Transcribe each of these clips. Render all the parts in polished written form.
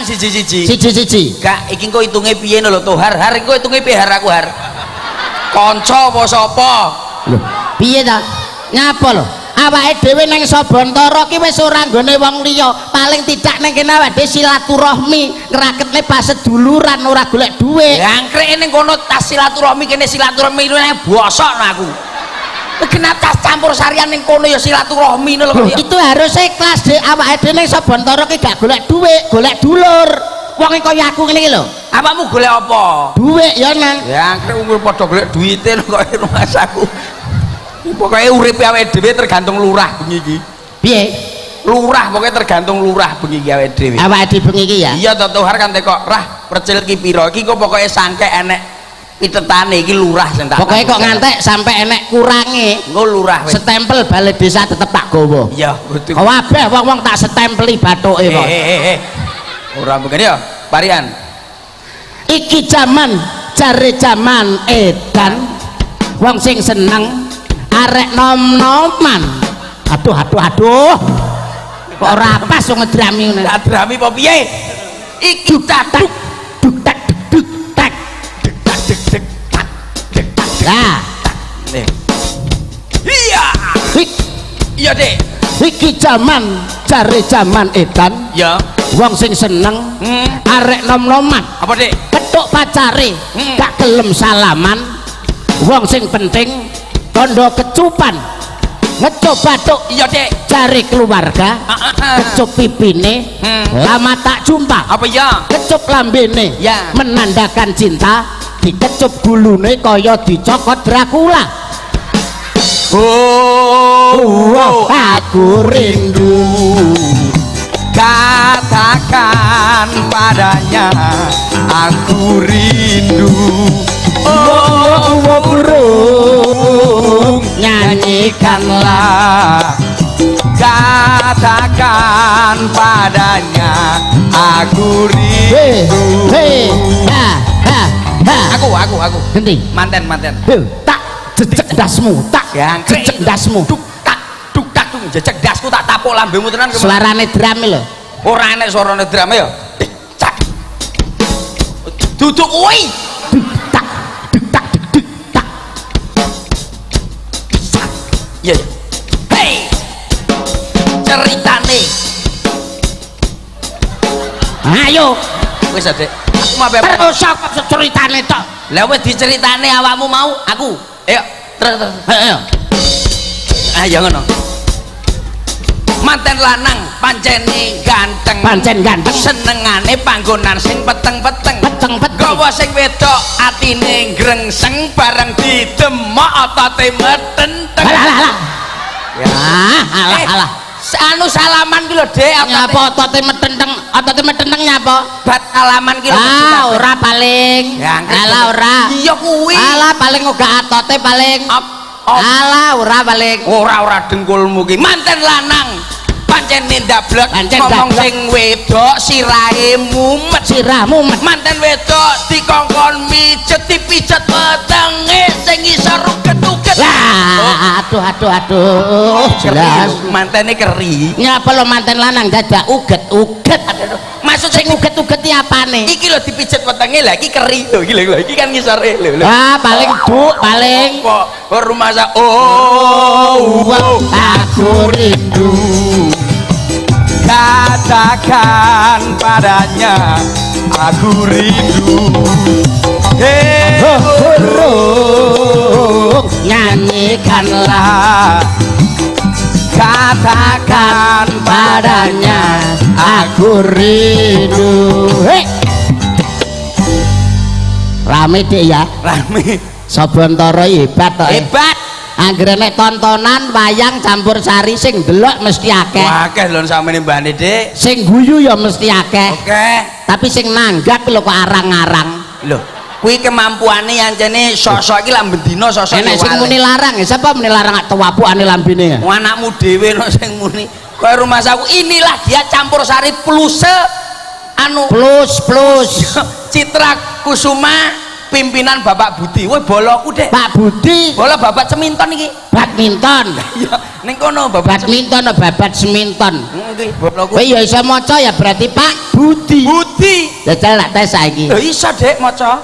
siji-siji. Siji-siji. Gak, iki engko hitunge piye lho to? Har har engko hitunge piye har aku har? Kanca apa sapa? Lho, piye ta? Nyapa lho? Awake dhewe ning Sabantara ki wis ora nggone wong liya, paling tidak ning kene awake dhewe silaturahmi, ngraketne paseduluran ora golek dhuwit. Jangkrik ning kono tas silaturahmi kene silaturahmi ning bosok aku. Kenapa tas campur sarian ning kono ya silaturahmi ngono lho. Itu harus ikhlas dek, awake dhewe ning Sabantara ki gak golek dhuwit, golek dulur. Wong kaya aku ngene iki lho. Awakmu golek apa? Dhuwit ya nang. Jangkrik umur padha golek duwite lho kok rumasaku. Pokoke uripe awake dhewe tergantung lurah bengi iki. Piye? Lurah pokoke tergantung lurah bengi iki awake dhewe. Awake dhewe bengi iki ya. Iya to Tohar kan tekok, "Rah, percil ki pira?" Iki kok pokoke sangke enek pitetane iki lurah sing tak. Pokoke kok ngantek sampai enek kurange. Engko lurah wis. Stempel balai desa tetep tak gawa. Iya, betul. Kabeh wong-wong tak stempeli bathuke kok. Ora mungkin ya, parian. Iki jaman jare jaman edan. Wong sing seneng arek nom-noman. Aduh aduh aduh. Kok ora pas wong ngedrami ngene. Tak drami apa piye? Iki tak duk tak duk tak dek tak dek dek tak dek tak dek. Lah. Iya. Iya, Dik. Iki jaman jare jaman edan. Ya. Wong sing seneng arek nom-noman. Apa, Dik? Ketuk pacare, gak gelem salaman. Wong sing penting tondo kecupan. Ngecup bathuk. Iya, Dik. Jare keluarga. Kecup pipine. Lama tak jumpa. Apa ya? Kecup lambene. Ya. Menandakan cinta. Dikecup gulune kaya dicokot Dracula. Oh, aku rindu. Katakan padanya aku rindu. Oh, burung nyanyikanlah. Katakan padanya aku rindu. Hei, ha ha ha. Aku. Ganti. Manten. Tak jejek dasmu, tak jejek dasmu. Duk tak duk tak duk jejek dasku tak tapuk lambemu tenan. Suarane drum lho. Ora enek suarane drum ya. Cak. Duduk kuwi. Duk tak duk tak duk tak. Iya. Hei. Ceritane. Ayo. Wis, Dik. Aku mau terus kok ceritane tok. Lah wis diceritane awakmu mau, aku. Ayo, terus. Ayo. Ayo ngono. Manten lanang pancene ganteng. Pancen ganteng. Senengane panggonan sing peteng-peteng. Peteng-peteng. Gawa sing wedok atine grengseng bareng didemok otote metenteng. Alah alah. Ya, alah alah. Anu salaman ki lho, Dik. Nyapa otote metenteng? Otote metenteng nyapa? Bat salaman ki lho. Ah, ora paling. Alah ora. Iya kuwi. Alah paling uga atote paling. Alah ora paling. Ora dengkulmu ki. Manten lanang pancene ndablek ngomong sing wedok sirahe mumet. Sirah mumet. Manten wedok dikongkon mijet dipijet wetenge sing isor uget-uget. Lah, aduh. Jelas mantene keri. Nyapa lo manten lanang dadak uget-uget. Maksud sing uget-uget iki apane? Iki lho dipijet wetenge lha iki keri lho iki lho iki kan ngisore lho. Ah, paling duk paling. Kok rumah oh, aku rindu. Katakan padanya aku rindu. Hei burung nyanyikanlah. Katakan padanya aku rindu. Hei. Rame Dik ya. Rame. Sabantara hebat tok. Hebat. Anggere nek tontonan wayang campur sari sing ndelok mesti akeh. Akeh lho samene mbane Dik. Sing guyu ya mesti akeh. Oke. Tapi sing nanggap lho kok arang-arang. Lho, kuwi kemampuane ancene sosok iki lah bendina sosok. Enek sing muni larang, sapa muni larang tewapukane lambene? Wong anakmu dhewe no sing muni. Kaya rumah saku inilah dia campur sari plus anu plus plus Citra Kusuma Pimpinan Bapak Budi. Woi, boloku, Dek. Pak Budi. Bola babat seminton iki. Badminton. Iya, ning kono babat Badminton atau babat seminton? Iki boloku. Kowe ya iso maca ya berarti Pak Budi. Budi. Jajal tak tes saiki. Lho iso, Dek, maca.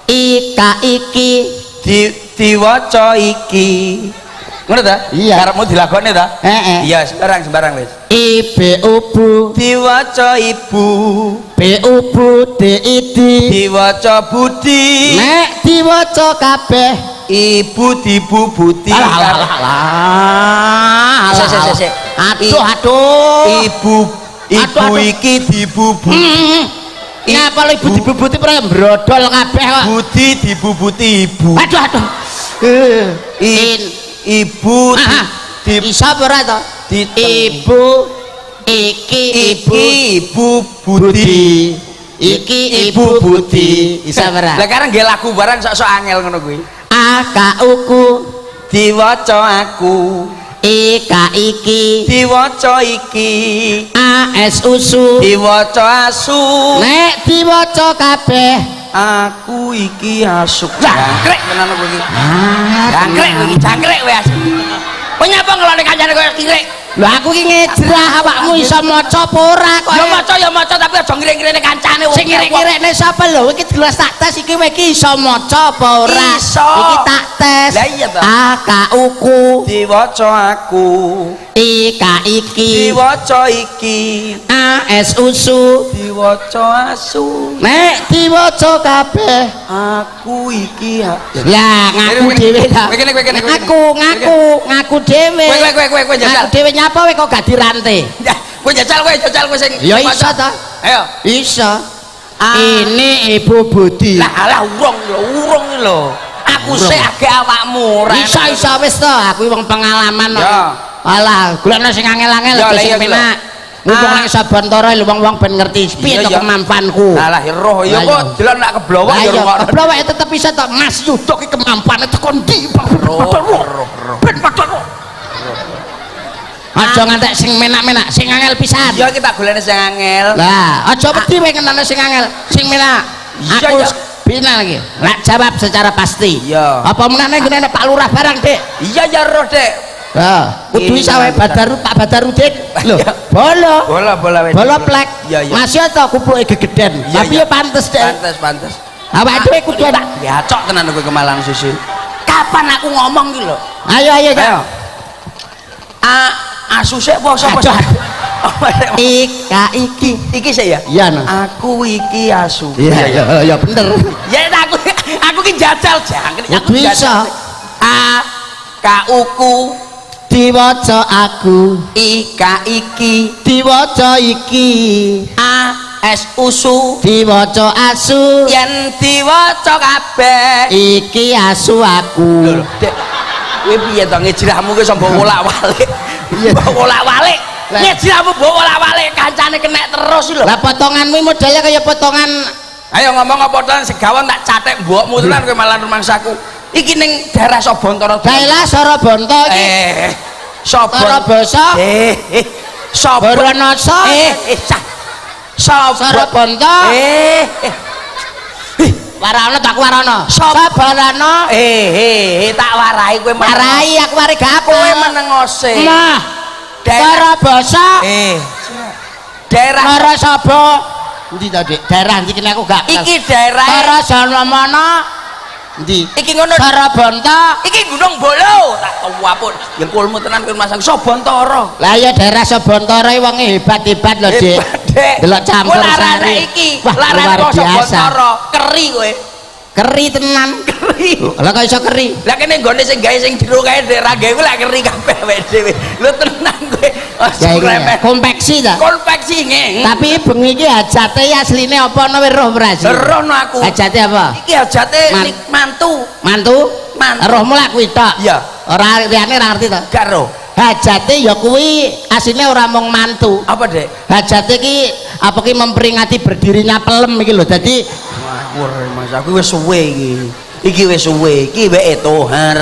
Ika iki Diwaca iki. Ngono ta? Iya. Karepmu dilakoni ta? Heeh. Iya, sembarang sembarang wis. I B U Bu Diwaca ibu, B U Bu D I D diwaca Budi. Nek diwaca kabeh Ibu dibubuti. Alah alah alah alah. Sik, sik, sik, sik. Aduh aduh. Ibu ibu Aduh, aduh. iki dibubuti. Nyapa lho ibu dibubuti ora brodol kabeh kok. Budi dibubuti ibu. Aduh aduh. I, In. ibu di, di, Iso apa ora to? Ibu iki ibu iki ibu Budi. Budi. Iki ibu Budi. Iso apa ora? Lah karang nggih lagu barang sok-sok angel ngono kuwi. A K U Ku Diwaca aku, I K iki diwaca iki, A S U Su diwaca asu. Nek diwaca kabeh Aku iki asu. Jangkrik tenan kowe iki. Ah, Jangkrik kowe iki, jangkrik kowe asu. Kowe nyapa ngelone kancane koyo kirik? Lho aku ki ngejrah awakmu iso maca apa ora kok. Ya maca tapi aja ngiring-ngirine kancane wong. Sing ngirik-ngirikne sapa lho? Iki jelas tak tes iki kowe iki iso maca apa ora? Iso. Iki tak tes. Lah iya to. A K U Ku Diwaca aku, I K iki diwaca iki, A S U Su diwaca asu. Nek diwaca kabeh Aku iki Lah ngaku dhewe ta. Kowe kene, kowe kene, kowe kene. Ngaku ngaku ngaku dhewe. Kowe kowe kowe kowe jajal. Ngaku dhewe nyapa kowe kok gak dirante? Ya, kowe jajal kowe sing. Ya iso ta. Ayo. Iso. Ah. Ini Ibu Budi. Lah alah urung lho, urung iki lho. Aku Urung. sik agek awakmu ora. Iso iso wis to, aku wong pengalaman kok. Ya. Alah, golekno sing angel-angel Ya, aja lah sing iya ki lho. penak. Mumpung Ah. nang Sabantara lho wong-wong ben ngerti piye Iya, to iya. kemampuanku. Alah roh ya Lah, kok iya. delok nak keblowok Lah ya iya, rungokno. keblowok tetep iso to Mas Yudo ki kemampuane teko ndi? Roh, roh, roh. Ben padha roh. Aja ngantek sing menak-menak, sing angel pisan. Iya iki tak golekne sing angel. Lah, aja wedi kowe ngenane sing angel, sing menak. Iya, Aku iya. bina lagi. Nak jawab secara pasti. Iya. Apa menane ngene Pak Lurah barang, Dik? Iya ya roh, Dek. Lah, kudu Iya, iso wae Badaru Pak Badarudin. Lho, Iya. bolo. Bola bola wes. Bolo plek. Iya iya. Masih to kupluke gegeden. Iya, Tapi iya. ya pantes, Dek. Pantes, pantes. Awake dhewe kudu tak gacok tenan kowe kemalang susu. Kapan aku ngomong ki lho? Ayo ayo, Cak. Ayo. A asu sik apa sapa? Aduh. Apa sik? Ika iki. Iki sik ya? Iya, no. Aku iki asu. Iya, iya, iya bener. Ya aku ki jajal jangkrik. Aku Kudu iso. jajal. A K U Ku Diwaca aku, I K iki diwaca iki, A S U Su diwaca asu, yen diwaca kabeh. iki asu aku. Lho, Dek. Kowe piye to ngejrahmu ki iso mbok wolak-walik. Iya. Mbok wolak-walik. Lah. Ngejrahmu mbok wolak-walik kancane kenek terus lho. Lah potonganmu modelnya kaya potongan Ayo ngomong apa tenan segawon tak catek mbokmu tenan kowe malah rumangsaku. Iki ning daerah Sobontoro. daerah Sorobonto iki. Sobon. Sorobasa, Sobon. Boronasa, Cah. Sobon. Sorobonto, Warana tak warana. Soborana, Tak warai kowe meneng. warai aku warai gak apa. Kowe meneng ose. Mah. Daerah Sorobasa, daerah Narasaba. Endi to, Dik? Daerah ndi kene aku gak. iki daerah Sarasanamana. Endi? iki ngono Sarabonto. iki Gunung Bolo tak tuwapun jengkulmu tenan kowe Mas Sobontoro. Lah ya daerah Sobontoro iki wonge hebat-hebat lho, Dik. Hebat, Dek. Delok campur Kowe larane sari. iki, Wah, larane luar kok biasa. Sobontoro, keri kowe. Keri tenan. Keri. Lah kok iso keri? Lah kene nggone sing gawe sing jero kae dek ra gawe kuwi lak keri kabeh awake dhewe. Lho tenan kowe. Ya iki ya. Konveksi ta. Konveksi nge. Tapi bengi iki hajate asline apa ana wis roh ora sih? Roh no aku. Hajate apa? Iki hajate mantu. Mantu? Mantu. Rohmu lak kuwi tok. Iya. Ora liyane ora ngerti to. Gak roh. Hajate ya kuwi asline ora mung mantu. Apa, Dek? Hajate ki apa ki memperingati berdirinya pelem iki lho. Dadi Ngawur Mas, aku wis suwe iki. Iki wis suwe, iki weke tohar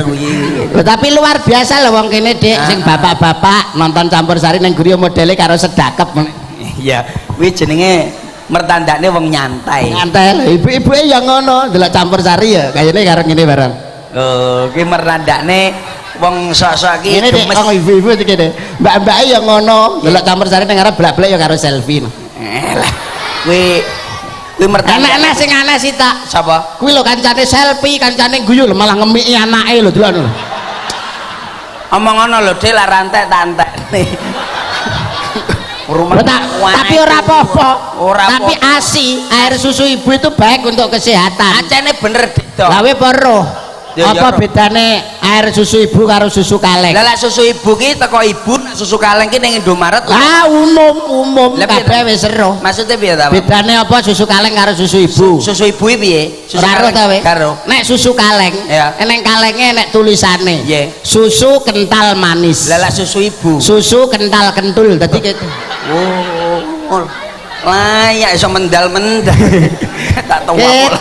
kuwi. Lho, tapi luar biasa lho wong kene, Dik, sing bapak-bapak nonton campur sari ning griya modele karo sedakep. Iya, kuwi jenenge Mertandakne wong nyantai. Nyantai lho, ibu-ibu ya ngono, delok campur sari ya kayaknya karo ngene bareng. Oh, ki mertandakne wong sok-sok ki Ngene dek, gemes. wong ibu-ibu iki kene. Mbak-mbake ya ngono, delok campur sari ning ngarep blak-blak ya karo selfie. Eh lah. Kuwi kuwi mertandakne. Enak-enak sing aneh sih tak. Sapa? Kuwi lho kancane selfie, kancane guyu lho malah ngemiki anake lho, delok lho. Omong ngono lho, Dik, lah rantek tak entekne. Rumah Lho, tapi ora apa-apa. Ora Tapi apa-apa. ASI, air susu ibu itu baik untuk kesehatan. Ancene bener, Dik, to. Lah we roh. Ya, ya, Apa roh. bedane air susu ibu karo susu kaleng? Lah, susu ibu ki teko ibu, nek susu kaleng ki ning Indomaret. Lah umum umum Lah, piye kabeh wis ero. Maksudnya piye ta, Pak? Bedane apa susu kaleng karo susu ibu? Susu ibu iki piye? Susu Ora roh kaleng ta we? Karo. Nek susu kaleng, Ya. eneng kalenge enek tulisane. Iya. Susu kental manis. Lah lah susu ibu. Susu kental kentul. Dadi gitu. Oh. Lah ya iso mendal-mendal. Tak tahu apa. Gitu.